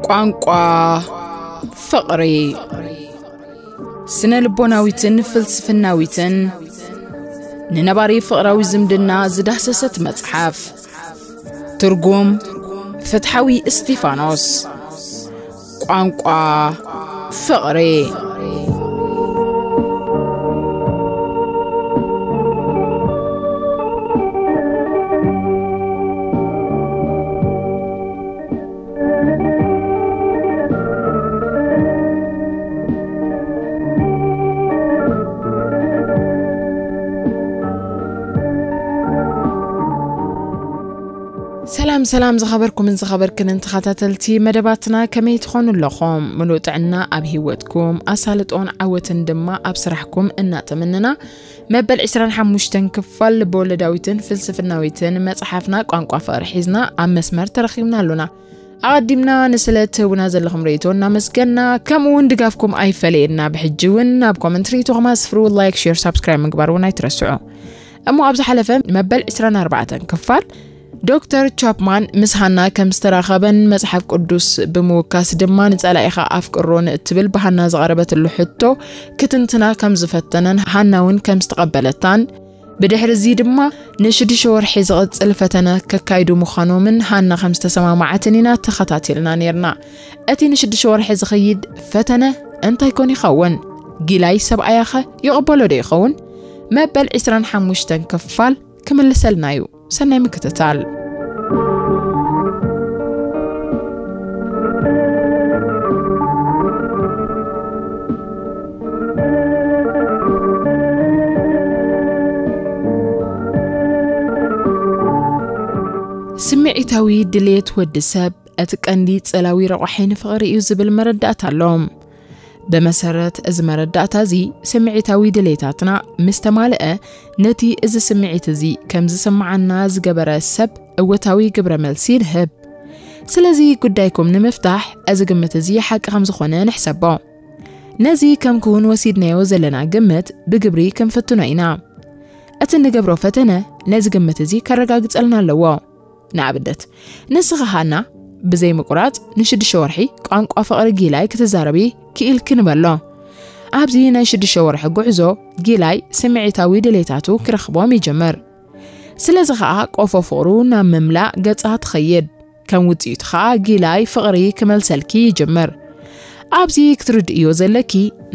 ቋንቋ ፍቕሪ። ስነ ልቦናዊትን ፍልስፍናዊትን ንነባሪ ፍቕራዊ ዝምድና ዝዳህሰሰት መጽሓፍ። ትርጉም ፍትሓዊ እስቲፋኖስ። ቋንቋ ፍቕሪ። ሰላም ሰላም፣ ዝኸበርኩምን ዝኸበርክንን ተኸታተልቲ መደባትና፣ ከመይ ትኾኑ ኣለኹም? ምሉእ ጥዕና ኣብ ህይወትኩም፣ ኣሳልጦን ዓወትን ድማ ኣብ ስራሕኩም እናተመነና፣ መበል ዕስራን ሓሙሽተን ክፋል ልበወለዳዊትን ፍልስፍናዊትን መጽሓፍና ቋንቋ ፍቕሪ ሒዝና ኣብ መስመር ተረኺብና ኣሎና። ኣቐዲምና ንስለ ትህቡና ዘለኹም ርእይቶ እናመስገና፣ ከምኡ እውን ድጋፍኩም ኣይፈለየና። ብሕጂ እውን ናብ ኮመንት ርእይቶኹም ኣስፍሩ፣ ላይክ፣ ሼር፣ ሳብስክራይብ ምግባር እውን ኣይትረስዑ። እሞ ኣብ ዝሓለፈ መበል ዕስራን ኣርባዕተን ክፋል ዶክተር ቻፕማን ምስ ሃና ከም ዝተራኸበን መጽሓፍ ቅዱስ ብምውካስ ድማ ንጸላኢኻ ኣፍቅሮ ንእትብል ብሃና ዝቐረበትሉ ሕቶ ክትንትና ከም ዝፈተነን ሃና እውን ከም ዝተቐበለታን፣ ብድሕሪ እዚ ድማ ንሽዱሽተ ወርሒ ዝቕጽል ፈተነ ከካይዱ ምዃኖምን ሃና ከም ዝተሰማማዓትን ኢና ተኸታቲልና ነይርና። እቲ ንሽዱሽተ ወርሒ ዝኸይድ ፈተነ እንታይ ኮን ይኸውን? ጊላይ ሰብኣያኸ ይቕበሎ ዶ ይኸውን? መበል ዕስራን ሓሙሽተን ክፋል ክምልሰልና እዩ። ሰናይ ምክትታል። ስምዒታዊ ድሌት ወዲ ሰብ እቲ ቀንዲ ጸላዊ ረቋሒ ንፍቕሪ እዩ ዝብል መረዳእታ ኣሎ። ብመሰረት እዚ መረዳእታ እዚ፣ ስምዒታዊ ድሌታትና ምስ ተማልአ፣ ነቲ እዚ ስምዒት እዚ ከም ዝስምዓና ዝገበረ ሰብ እወታዊ ግብረ መልሲ ንህብ። ስለዚ ጉዳይኩም ንምፍታሕ እዚ ግምት እዚ ሓቂ ከም ዝኾነ ንሕሰቦ። ነዚ ከም ክውን ወሲድናዮ ዘለና ግምት ብግብሪ ክንፍትኖ ኢና። እቲ እንገብሮ ፈተነ ነዚ ግምት እዚ ከረጋግጸልና ኣለዎ። ንኣብነት፣ ንስኺ ሃና ብዘይ ምቁራጽ ንሽዱሽተ ወርሒ ቋንቋ ፍቕሪ ጊላይ ክትዛረቢ ክኢልኪ ንበሎ። ኣብዚ ናይ ሽዱሽተ ወርሒ ጉዕዞ ጊላይ ስምዒታዊ ድሌታቱ ክረኽቦም ይጅምር። ስለዚ ኸኣ ቆፎ ፍቕሩ ናብ ምምላእ ገጻ ትኸይድ። ከም ውጽኢቱ ኸኣ ጊላይ ፍቕሪ ክመልሰልኪ ይጅምር። ኣብዚ ክትርድእዮ ዘለኪ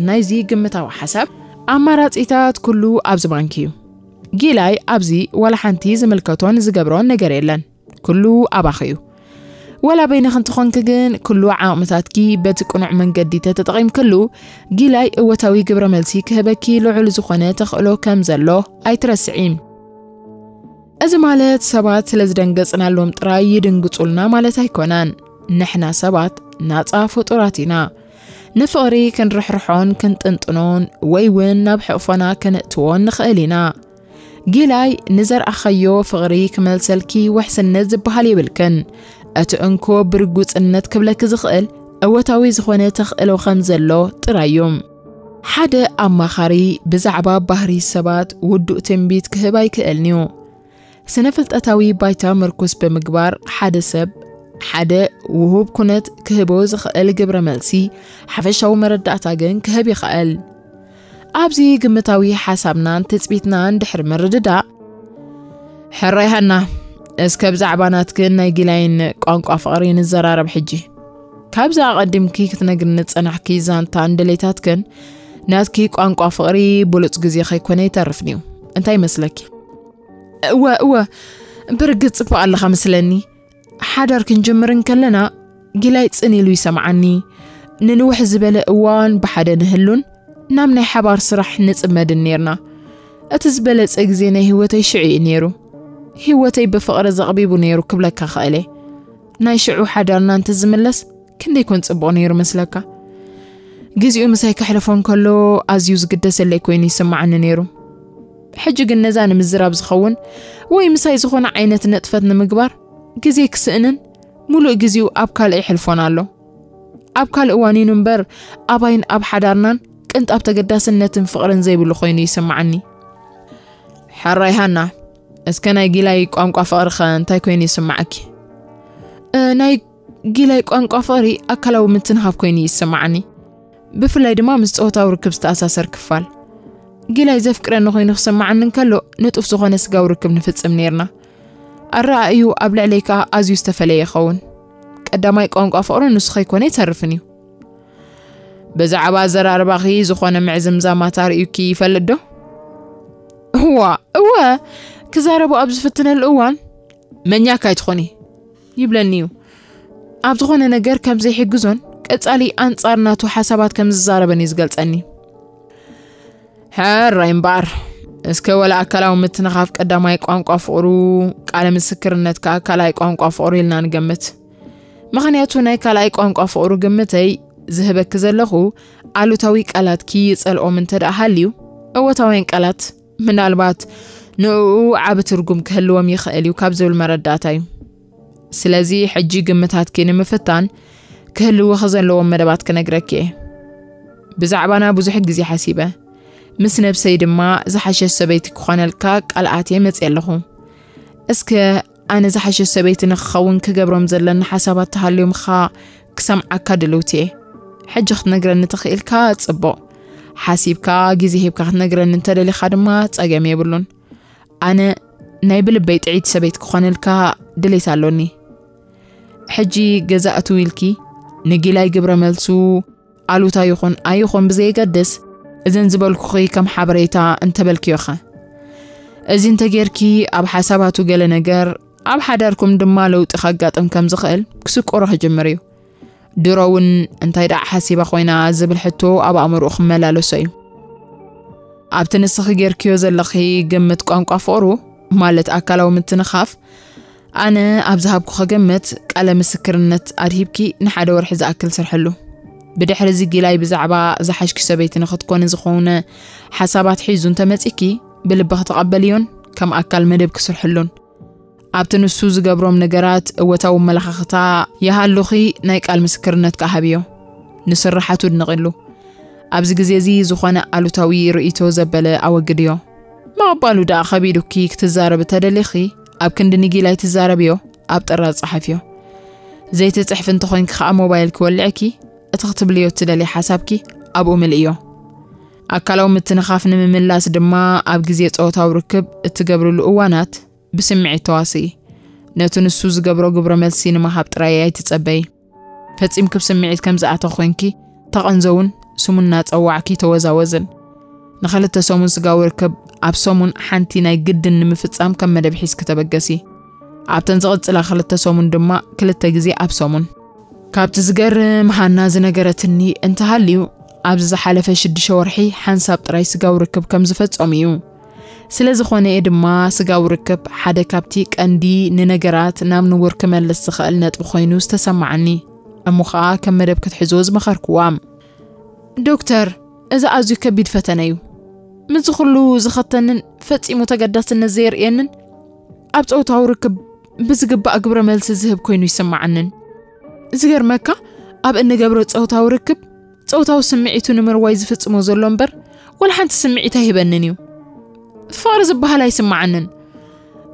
ናይዚ ግምታዊ ሓሳብ ኣማራጺታት ኩሉ ኣብዚ ባንኪ እዩ። ጊላይ ኣብዚ ዋላ ሓንቲ ዝምልከቶን ዝገብሮን ነገር የለን። ኩሉ ኣባኺ እዩ። ዋላ በይንኺ እንተኾንኪ ግን ኩሉ ዓቕምታትኪ በቲ ቅኑዕ መንገዲ ተተጠቒምክሉ፣ ጊላይ እወታዊ ግብረ መልሲ ክህበኪ ልዑል ዝኾነ ተኽእሎ ከም ዘሎ ኣይትረስዒ። እዚ ማለት ሰባት ስለ ዝደንገጽናሎም ጥራይ ይድንግጹልና ማለት ኣይኮነን። ንሕና ሰባት ናጻ ፍጡራት ኢና። ንፍቕሪ ክንርሕርሖን ክንጥንጥኖን ወይ እውን ናብ ሕቕፎና ከነእትዎን ንኽእል ኢና። ጊላይ ንዘርኣኸዮ ፍቕሪ ክመልሰልኪ ውሕስነት ዝበሃል የብልክን። እቲ እንኮ ብርጉጽነት ክብለኪ ዝኽእል እወታዊ ዝኾነ ተኽእሎ ከም ዘሎ ጥራይ እዩ። ሓደ ኣማኻሪ ብዛዕባ ባህሪ ሰባት ውዱእ ትንቢት ክህብ ኣይክእልን እዩ። ስነ ፍልጠታዊ ባይታ ምርኩስ ብምግባር ሓደ ሰብ ሓደ ውሁብ ኩነት ክህቦ ዝኽእል ግብረ መልሲ ሓፈሻዊ መረዳእታ ግን ክህብ ይኽእል። ኣብዚ ግምታዊ ሓሳብናን ትጽቢትናን ድሕሪ ምርድዳእ፣ ሕራይ ሃና፣ እስከ ብዛዕባ ናትክን ናይ ጊላይን ቋንቋ ፍቕሪ ንዘራረብ ሕጂ። ካብዚ ኣቐዲምኪ ክትነግርኒ ዝጸናሕኪ ዛንታን ድሌታትክን ናትኪ ቋንቋ ፍቕሪ ብሉጽ ግዜ ከይኮነ ይተርፍን እዩ። እንታይ ይመስለኪ? እወ፣ እወ፣ ብርግጽ ጽቡቕ ኣለኻ መስለኒ። ሓዳር ክንጅምር እንከለና ጊላይ ጽን ኢሉ ይሰምዓኒ። ንንውሕ ዝበለ እዋን ብሓደ ንህሉን ናብ ናይ ሓባር ስራሕ ንጽመድን ኔርና። እቲ ዝበለጸ ግዜ ናይ ህይወተይ ሽዑ እዩ ኔሩ። ህይወተይ ብፍቕሪ ዘቕቢቡ ኔሩ ክብለካ ክእል እየ። ናይ ሽዑ ሓዳርና እንተ ዝምለስ ክንደይ ኮን ጽቡቕ ኔሩ መስለካ? ግዜኡ ምሳይ ከሕልፎ እንከሎ ኣዝዩ ዝግደሰለይ ኮይኑ ይስምዓኒ ኔሩ። ሕጂ ግን ነዛ ንምዝራብ ዝኸውን ወይ ምሳይ ዝኾነ ዓይነት ንጥፈት ንምግባር ግዜ ክስእንን ሙሉእ ግዜኡ ኣብ ካልእ ይሕልፎን ኣሎ። ኣብ ካልእ ዋኒኑ እምበር ኣባይን ኣብ ሓዳርናን ቅንጣብ ተገዳስነትን ፍቕርን ዘይብሉ ኮይኑ ይስምዓኒ። ሕራይ ሃና፣ እስከ ናይ ጊላይ ቋንቋ ፍቕሪ ኸ እንታይ ኮይኑ ይስምዓኪ? እ፣ ናይ ጊላይ ቋንቋ ፍቕሪ ኣካላዊ ምትንኻፍ ኮይኑ ይስምዓኒ። ብፍላይ ድማ ምስ ጾታዊ ርክብ ዝተኣሳሰር ክፋል። ጊላይ ዘፍቅረኒ ኮይኑ ክስምዓኒ እንከሎ ንጡፍ ዝኾነ ስጋዊ ርክብ ንፍጽም ነይርና። ኣረኣእዩ ኣብ ልዕለይ ከኣ ኣዝዩ ዝተፈለየ ይኸውን። ቀዳማይ ቋንቋ ፍቕሪ ንሱ ከይኮነ ይተርፍን እዩ። ብዛዕባ ኣዘራርባኺ ዝኾነ ምዕዝምዛማት ኣርእዩኪ ይፈልጥ ዶ? እዋ፣ እወ፣ ክዛረቡ ኣብ ዝፍትነሉ እዋን መኛካ ኣይትኾኒ ይብለኒ እዩ። ኣብ ዝኾነ ነገር ከም ዘይሕግዞን ቀጻሊ ኣንጻር ናቱ ሓሳባት ከም ዝዛረበን እዩ ዝገልጸኒ። ሕራይ እምበኣር፣ እስከ ወላ ኣካላዊ ምትንኻፍ ቀዳማይ ቋንቋ ፍቕሩ፣ ቃለ ምስክርነት ከኣ ካልኣይ ቋንቋ ፍቕሩ ኢልና ንገምት። ምኽንያቱ ናይ ካልኣይ ቋንቋ ፍቕሩ ግምተይ ዝህበኪ ዘለኹ ኣሉታዊ ቃላትኪ ይጸልኦም እንተ ደኣ ሃልዩ፣ እወታውያን ቃላት ምናልባት ንእኡ ዓቢ ትርጉም ክህልዎም ይኽእል እዩ ካብ ዝብል መረዳእታ እዩ። ስለዚ ሕጂ ግምታትኪ ንምፍታን ክህልውኺ ዘለዎም መደባት ክነግረኪ እየ። ብዛዕባና ብዙሕ ግዜ ሓሲበ፣ ምስ ነብሰይ ድማ ዝሓሸት ሰበይቲ ክኾነልካ ቃል ኣትየ መፅየ ኣለኹ። እስከ ኣነ ዝሓሸት ሰበይቲ ንክኸውን ክገብሮም ዘለኒ ሓሳባት ተሃልዮምኻ ክሰምዓካ ድልውቲ እየ። ሕጂ ክትነግረኒ ተኽኢልካ ጽቡቕ። ሓሲብካ ግዜ ሂብካ ክትነግረኒ እንተደሊኻ ድማ ጸገም የብሉን። ኣነ ናይ ብልበይ ጥዒት ሰበይቲ ክኾነልካ ድሌት ኣሎኒ። ሕጂ ገዛ እትው ኢልኪ ንጊላይ ግብረ መልሱ ኣሉታ ይኹን ኣይኹን ብዘየገድስ፣ እዘን ዝበልኩኺ ከም ሓበሬታ እንተበልክዮኸ? እዚ እንተጌርኪ ኣብ ሓሳባቱ ገለ ነገር፣ ኣብ ሓዳርኩም ድማ ለውጢ ከጋጥም ከም ዝኽእል ክስቆሮ ክጅምር እዩ። ድሮ እውን እንታይ ደኣ ሓሲባ ኮይና ዝብል ሕቶ ኣብ ኣእምሮኡ ክመላለሶ እዩ። ኣብቲ ንስኺ ጌርክዮ ዘለኺ ግምት ቋንቋ ፍቕሩ፣ ማለት ኣካላዊ ምትንኻፍ፣ ኣነ ኣብ ዝሃብኩ ክግምት ቃለ ምስክርነት ኣድሂብኪ ንሓደ ወርሒ ዝኣክል ስርሕሉ። ብድሕሪ እዚ ጊላይ ብዛዕባ ዝሓሽኪ ሰበይቲ ንኽትኮኒ ዝኾነ ሓሳባት ሒዙ እንተመጺኪ፣ ብልቢ ክትቐበልዮን ከም ኣካል መደብ ክስርሕሉን። ኣብቲ ንሱ ዝገብሮም ነገራት እወታዊ ኣመለኻኽታ ይሃሉኺ ናይ ቃል ምስክርነት ከኣ ሃብዮ። ንስርሓቱ ኣድንቕሉ። ኣብዚ ግዜ እዚ ዝኾነ ኣሉታዊ ርእይቶ ዘበለ ኣወግድዮ። ምቕባሉ ደኣ ከቢዱኪ ክትዛረቢ ተደሊኺ፣ ኣብ ክንዲ ንጊላይ ትዛረብዮ ኣብ ጥራዝ ጸሓፍዮ። ዘይትጽሕፊ እንተኾይንኪ ከኣ ሞባይል ክወልዐኪ፣ እቲ ክትብልዮ እትደልይ ሓሳብኪ ኣብኡ ምልእዮ። ኣካላዊ ምትንኻፍ ንምምላስ ድማ ኣብ ግዜ ጾታዊ ርክብ እትገብርሉ እዋናት ብስምዒት ተዋስኢ። ነቲ ንሱ ዝገብሮ ግብረ መልሲ ንምሃብ ጥራይ ኣይትጸበዪ። ፈጺምኪ ብስምዒት ከም ዝኣተኺ ኮይንኪ ተቐንዘውን ስሙ እናጸዋዕኪ ተወዛወዝን። ንኽልተ ሰሙን ስጋዊ ርክብ ኣብ ሰሙን ሓንቲ ናይ ግድን ንምፍጻም ከም መደብ ሒዝኪ ተበገሲ። ኣብተን ዝቕጽላ ክልተ ሰሙን ድማ ክልተ ግዜ ኣብ ሰሙን። ካብቲ ዝገርም ሃና ዝነገረትኒ እንተሃልዩ፣ ኣብዚ ዝሓለፈ ሽዱሽተ ወርሒ ሓንሳብ ጥራይ ስጋዊ ርክብ ከም ዝፈጸሙ እዩ። ስለ ዝኾነ እየ ድማ ስጋዊ ርክብ ሓደ ካብቲ ቀንዲ ንነገራት ናብ ንቡር ክመልስ ዝኽእል ነጥቢ ኮይኑ ዝተሰማዓኒ። እሞ ኸኣ ከም መደብ ክትሕዝዎ ዝመኸርክዋ። ዶክተር፣ እዚ ኣዝዩ ከቢድ ፈተነ እዩ። ምስዚ ኩሉ ዝኸተንን ፈጺሙ ተገዳስነት ዘየርእየንን ኣብ ጾታዊ ርክብ ብዝግባእ ግብረ መልሲ ዝህብ ኮይኑ ይስምዓንን። ዝገርመካ፣ ኣብ እንገብሮ ጾታዊ ርክብ ጾታዊ ስምዒቱ ንምርዋይ ዝፍጽሞ ዘሎ እምበር፣ ወላ ሓንቲ ስምዒት ኣይህበንን እዩ። ፍቕሪ ዝበሃል ኣይስምዓንን።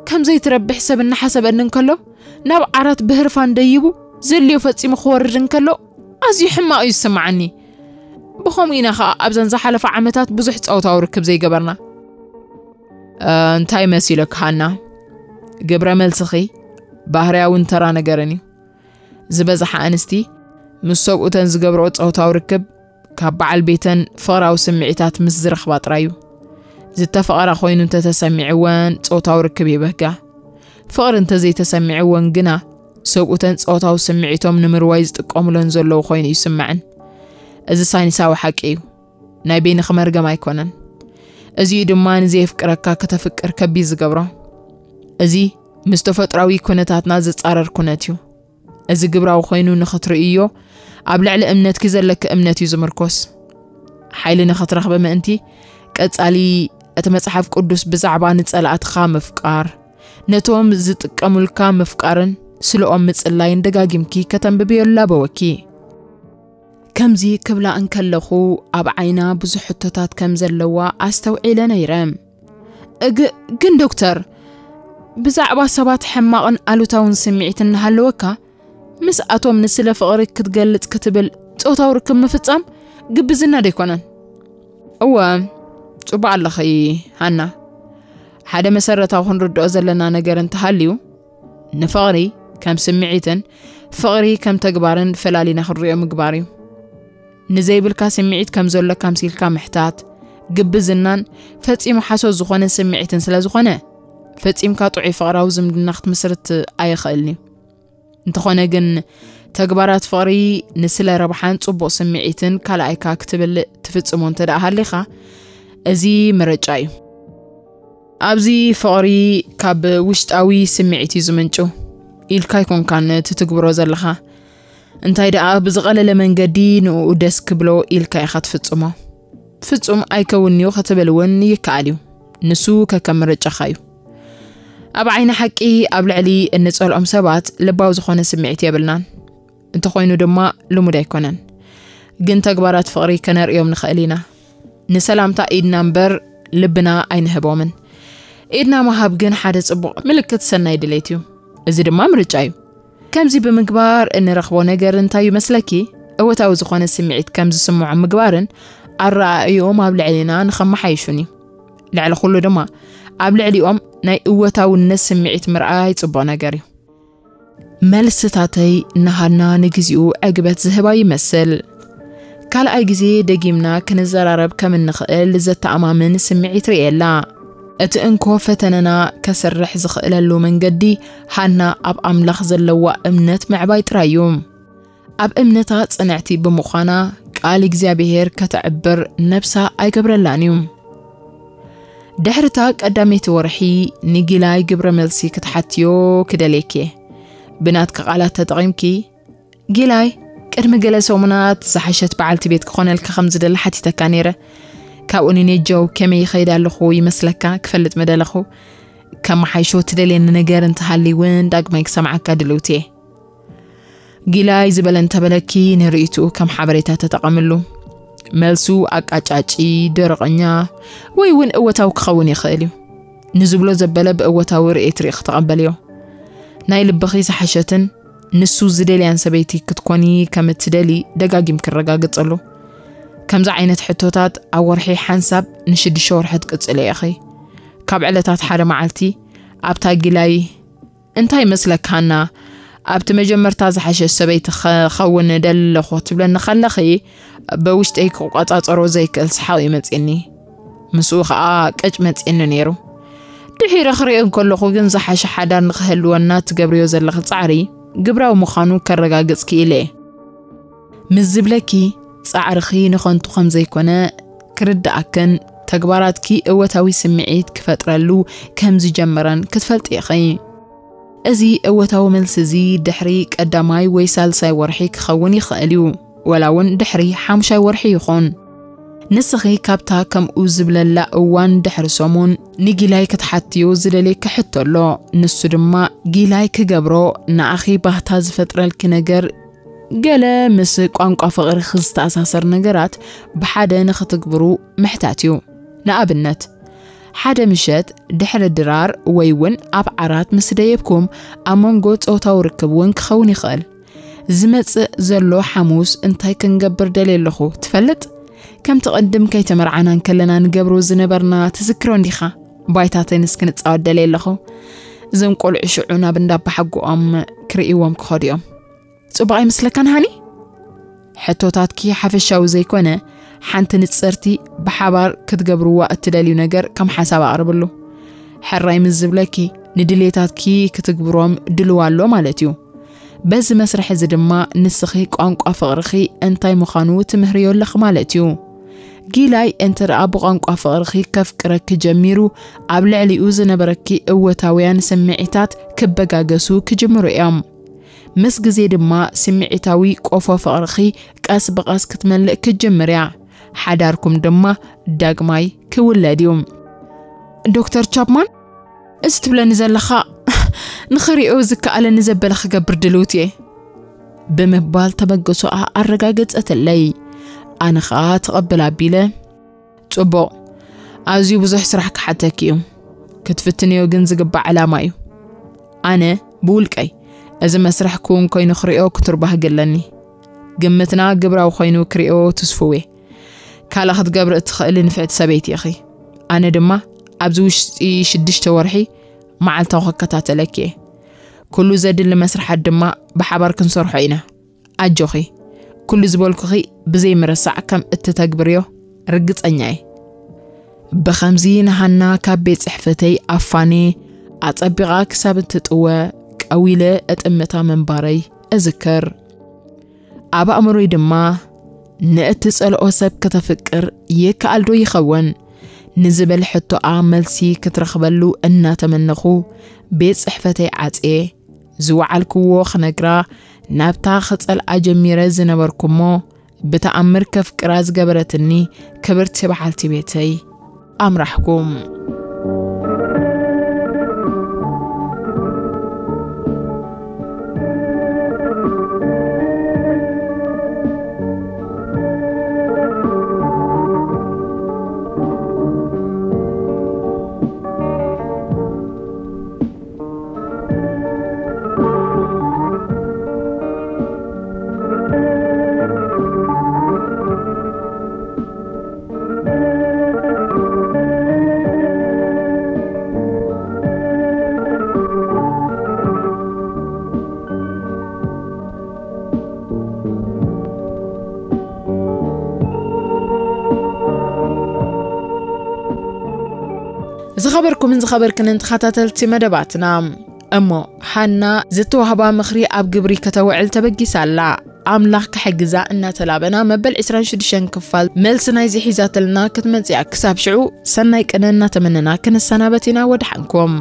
ከም ዘይትረብሕ ሰብ እናሓሰበኒ እንከሎ፣ ናብ ዓራት ብህርፋን ደይቡ ዘድልዮ ፈጺሙ ክወርድ እንከሎ፣ ኣዝዩ ሕማቕ እዩ ዝስምዓኒ። ብኸምኡ ኢና ኸኣ ኣብዘን ዝሓለፋ ዓመታት ብዙሕ ጾታዊ ርክብ ዘይገበርና። እ፣ እንታይ መሲለኪ ሃና? ግብረ መልስኺ ባህርያውን ተራ ነገርን እዩ። ዝበዝሓ ኣንስቲ ምስ ሰብኡተን ዝገብርኦ ጾታዊ ርክብ ካብ በዓል ቤተን ፍቕራዊ ስምዒታት ምስ ዝረኽባ ጥራይ እዩ። ዝተፈቐራ ኮይኑ እንተተሰሚዕወን ጾታዊ ርክብ ይብህጋ። ፍቕሪ እንተዘይተሰሚዕወን ግና ሰብኡተን ጾታዊ ስምዒቶም ንምርዋይ ዝጥቀሙለን ዘለዉ ኮይኑ ይስምዐን። እዚ ሳይንሳዊ ሓቂ እዩ። ናይ በይንኺ መርገም ኣይኮነን። እዚ'ዩ ድማ ንዘየፍቅረካ ከተፍቅር ከቢድ ዝገብሮ። እዚ ምስ ተፈጥሮኣዊ ኩነታትና ዝጻረር ኩነት እዩ። እዚ ግብራዊ ኮይኑ ንኽትርእይዮ ኣብ ልዕሊ እምነትኪ ዘለኪ እምነት እዩ ዝምርኮስ። ሓይሊ ንኽትረኽቢ ምእንቲ ቀጻሊ እቲ መጽሓፍ ቅዱስ ብዛዕባ ንጸላእትኻ ምፍቃር፣ ነቶም ዝጥቀሙልካ ምፍቃርን ስልኦም ምጽላይን ደጋጊምኪ ከተንብብዮ ላበወኪ። ከምዚ ክብላ እንከለኹ ኣብ ዓይና ብዙሕ ሕቶታት ከም ዘለዋ ኣስተውዒለ ነይረ። እግ-፣ ግን ዶክተር፣ ብዛዕባ ሰባት ሕማቕን ኣሉታውን ስምዒት እናሃለወካ ምስኣቶም ንስለ ፍቕሪ ክትገልጽ ክትብል ጾታዊ ርክብ ምፍጻም ግብዝና ዶ ኣይኮነን? እወ፣ ጽቡቕ ኣለኺ ሃና። ሓደ መሰረታዊ ክንርድኦ ዘለና ነገር እንተሃልዩ፣ ንፍቕሪ ከም ስምዒትን ፍቕሪ ከም ተግባርን ፈላሊና ክንሪኦ ምግባር እዩ። ንዘይብልካ ስምዒት ከም ዘሎካ ኣምሲልካ ምሕታት፣ ግብዝናን ፈጺሙ ሓሶት ዝኾነ ስምዒትን ስለ ዝኾነ፣ ፈጺምካ ጥዑይ ፍቕራዊ ዝምድና ክትምስርት ኣይኽእልን እዩ። እንተኾነ ግን፣ ተግባራት ፍቕሪ ንስለ ረብሓን ጽቡቕ ስምዒትን ካልኣይካ ክትብል ትፍጽሞ እንተ ደኣ ሃሊኻ፣ እዚ ምርጫ እዩ። ኣብዚ ፍቕሪ ካብ ውሽጣዊ ስምዒት እዩ ዝምንጩ ኢልካ ኣይኮንካን ትትግብሮ ዘለኻ። እንታይ ደኣ ብዝቐለለ መንገዲ ንኡ ደስ ክብሎ ኢልካ ኢኻ ትፍጽሞ። ፍጹም ኣይከውንን'ዩ ክትብል እውን ይከኣል እዩ። ንሱ ከከም ምርጫኻ እዩ። ኣብ ዓይኒ ሓቂ ኣብ ልዕሊ እንጸልኦም ሰባት ልባዊ ዝኾነ ስምዒት የብልናን። እንተኾይኑ ድማ ልሙድ ኣይኮነን። ግን ተግባራት ፍቕሪ ከነርእዮም ንኽእል ኢና። ንሰላምታ ኢድና እምበር ልብና ኣይንህቦምን። ኢድና ምሃብ ግን ሓደ ጽቡቕ ምልክት ሰናይ ድሌት እዩ። እዚ ድማ ምርጫ እዩ። ከምዚ ብምግባር እንረኽቦ ነገር እንታይ እዩ መስለኪ? እወታዊ ዝኾነ ስምዒት ከም ዝስምዖም ምግባርን ኣረኣእዮኦም ኣብ ልዕሊና ንኸመሓይሹን እዩ። ልዕሊ ኩሉ ድማ ኣብ ልዕሊኦም ናይ እወታውነት ስምዒት ምርኣይ ጽቡቕ ነገር እዩ። መልስታተይ ንሃና ንግዚኡ ዕግበት ዝህባ ይመስል። ካልኣይ ግዜ ደጊምና ክንዘራረብ ከም እንኽእል ዘተኣማምን ስምዒት ርእየላ። እቲ እንኮ ፈተነና ከስርሕ ዝኽእለሉ መንገዲ ሃና ኣብ ኣምላኽ ዘለዋ እምነት ምዕባይ ጥራይ እዩ። ኣብ እምነታ ጽንዕቲ ብምዃና ቃል እግዚኣብሔር ከተዕብር ነብሳ ኣይገብረላን እዩ። ድሕርታ ቀዳመይቲ ወርሒ ንጊላይ ግብረ መልሲ ክትሓትዮ ክደልየኪ። ብናትኪ ቃላት ተጠቒምኪ፣ ጊላይ፣ ቅድሚ ገለ ሰሙናት ዝሓሸት በዓልቲ ቤት ክኾነልካ ከም ዝደሊ ሓቲተካ ነይረ። ካብኡ ንኔጆው ከመይ ይኸይድ ኣለኹ ይመስለካ ክፈልጥ ምደለኹ። ከመሓይሾ ትደልየኒ ነገር እንተሃልዩ እውን ዳግማይ ክሰምዓካ ድልውቲ እየ። ጊላይ ዝበለ እንተበለኪ ንርእይትኡ ከም ሓበሬታ ተጠቐምሉ። መልሱ ኣቃጫጪ፣ ደረቐኛ ወይ እውን እወታዊ ክኸውን ይኽእል እዩ። ንዝብሎ ዘበለ ብእወታዊ ርእየት ርእኺ ተቐበልዮ። ናይ ልብኺ ዝሓሸትን ንሱ ዝደልያን ሰበይቲ ክትኮኒ ከም እትደሊ ደጋጊም ክረጋግጸሉ። ከምዚ ዓይነት ሕቶታት ኣብ ወርሒ ሓንሳብ ንሽዱሽተ ወርሒ ትቅጽልዮ ኢኺ። ካብ ዕለታት ሓደ መዓልቲ ኣብታ ጊላይ እንታይ ይመስለካ ሃና? ኣብቲ መጀመርታ ዝሓሸት ሰበይቲ ክኸውን እደሊ ኣለኹ ትብለኒ ከለኺ፣ ብውሽጠይ ክቆጻጸሮ ዘይክእል ሰሓቕ እዩ መጺእኒ። ምስኡ ኸኣ ቅጭ መጺእኒ ነይሩ። ድሒረ ክርእዮ እንከለኹ ግን ዝሓሸ ሓዳር ንኽህልወና ትገብርዮ ዘለኺ ጻዕሪ ግብራዊ ምዃኑ ከረጋግጽ ክኢለ እየ። ምስ ዝብለኪ ጻዕርኺ ንኸንቱ ከም ዘይኮነ ክርድኣክን ተግባራትኪ እወታዊ ስምዒት ክፈጥረሉ ከም ዝጀመረን ክትፈልጢ ኢኺ። እዚ እወታዊ መልሲ እዚ ድሕሪ ቀዳማይ ወይ ሳልሳይ ወርሒ ክኸውን ይኽእል እዩ፣ ወላ እውን ድሕሪ ሓሙሻይ ወርሒ ይኹን። ንስኺ ካብታ ከምኡ ዝብለላ እዋን ድሕሪ ሰሙን ንጊላይ ክትሓትዮ ዝደልየኪ ሕቶ ኣሎ። ንሱ ድማ ጊላይ ክገብሮ ንኣኺ ባህታ ዝፈጥረልኪ ነገር ገለ ምስ ቋንቋ ፍቕርኺ ዝተኣሳሰር ነገራት ብሓደ ንኽትግብሩ ምሕታት እዩ። ንኣብነት፣ ሓደ ምሸት ድሕሪ ድራር ወይ እውን ኣብ ዓራት ምስ ደየብኩም ኣብ መንጎ ጾታዊ ርክብ እውን ክኸውን ይኽእል። ዝመጽእ ዘሎ ሓሙስ እንታይ ክንገብር ደልየ ኣለኹ ትፈልጥ? ከምቲ ቅድም ከይተመርዓና እንከለና ንገብሮ ዝነበርና ትዝክሮ እንዲኻ? ባይታ ቴኒስ ክንጻወት ደልየ ኣለኹ። እዞም ቆልዑ ሽዑ ናብ እንዳ ኣባሓጎኦም ክርእይዎም ክኸዱ እዮም። ጽቡቕ ኣይመስለካን ሃኒ? ሕቶታትኪ ሓፈሻዊ ዘይኮነ፣ ሓንቲ ንጽርቲ ብሓባር ክትገብርዋ እትደልዩ ነገር ከም ሓሳብ ኣቕርብሉ። ሕራይ ምስ ዝብለኪ፣ ንድሌታትኪ ክትግብሮም ድልዋ ኣሎ ማለት እዩ። በዚ መስርሕ እዚ ድማ ንስኺ ቋንቋ ፍቕርኺ እንታይ ምዃኑ ትምህርዮ ኣለኺ ማለት እዩ። ጊላይ እንተ ደኣ ብቋንቋ ፍቕርኺ ከፍቅረኪ ጀሚሩ፣ ኣብ ልዕሊኡ ዝነበረኪ እወታውያን ስምዒታት ክበጋገሱ ክጅምሩ እዮም። ምስ ግዜ ድማ ስምዒታዊ ቆፎ ፍቕርኺ ቀስ ብቐስ ክትመልእ ክትጅምር እያ። ሓዳርኩም ድማ ዳግማይ ክውለድ እዩ። ዶክተር ቻፕማን፣ እዚ ትብለኒ ዘለኻ ንኽሪኦ ዝከኣለኒ ዘበለ ክገብር ድልውት እየ ብምባል ተበገሶኣ ኣረጋገጸትለይ። ኣነ ኸኣ ተቐብል ኣቢለ፣ ጽቡቕ፣ ኣዝዩ ብዙሕ ስራሕ ክሓተኪ እዩ። ክትፍትንዮ ግን ዝግባእ ዕላማ እዩ። ኣነ ብውልቀይ እዚ መስርሕ ክውን ኮይኑ ክሪኦ ክትርባህ ግለኒ። ግምትና ግብራዊ ኮይኑ ክሪኦ ትስፍው እየ። ካልእ ክትገብሪ እትኽእሊ ንፍዕቲ ሰበይቲ ኢኺ። ኣነ ድማ ኣብዚ ውሽጢ ሽዱሽተ ወርሒ መዓልታዊ ክከታተለኪ እየ። ኩሉ ዘድሊ መስርሓት ድማ ብሓባር ክንሰርሖ ኢና። ኣጆኺ፣ ኩሉ ዝበልኩኺ ብዘይ ምርሳዕ ከም እትተግብርዮ ርግጸኛ እየ። ብኸምዚ ንሃና ካብ ቤት ጽሕፈተይ ኣፋኔ ኣጸቢቓ ክሳብ እትጥወ ቀዊለ እጥምታ ምንባረይ እዝክር። ኣብ ኣእምሮይ ድማ፣ ንእትጸልኦ ሰብ ከተፍቅር ይከኣል ዶ ይኸውን? ንዝብል ሕቶኣ መልሲ ክትረኽበሉ እናተመነኹ፣ ቤት ጽሕፈተይ ዓጽየ ዝወዓልክዎ ክነግራ፣ ናብታ ክጸልኣ ጀሚረ ዝነበርኩሞ፣ ብተኣምር ከፍቅራ ዝገበረትኒ ክብርቲ በዓልቲ ቤተይ ኣምራሕኩም። ዝኸበርኩምን ዝኸበርክንን ተኸታተልቲ መደባትና፣ እሞ ሃና ዝተዋህባ ምኽሪ ኣብ ግብሪ ከተውዕል ተበጊሳ ኣላ። ኣምላኽ ክሕግዛ እናተላበና፣ መበል ዕስራን ሽዱሽተን ክፋል መልሲ ናይዚ ሒዛትልና ክትመጽእ እያ። ክሳብ ሽዑ ሰናይ ቅነ እናተመነና ክንሰናበት ኢና። ወድሓንኩም።